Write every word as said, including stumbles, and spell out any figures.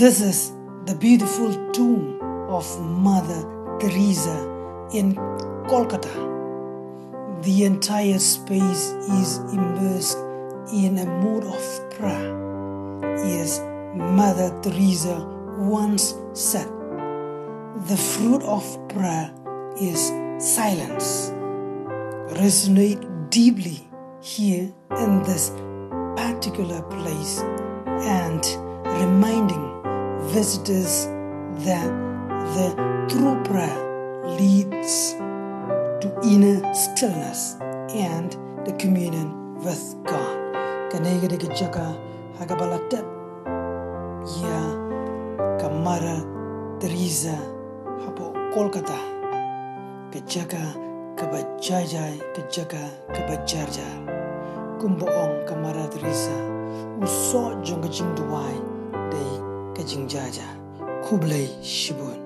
This is the beautiful tomb of Mother Teresa in Kolkata. The entire space is immersed in a mood of prayer. As Mother Teresa once said, "The fruit of prayer is silence." Resonate deeply here in this particular place and reminding visitors that the true prayer leads to inner stillness and the communion with God. Kane ka dei ka jaka ha kaba la tep ïa ka Mother Teresa hapoh Kolkata, ka jaka kaba jai jai, ka jaka kaba jar jar. Kumba ong ka Mother Teresa, u soh jong ka jingduwai dei ka jingjar jar. Khublei shibun.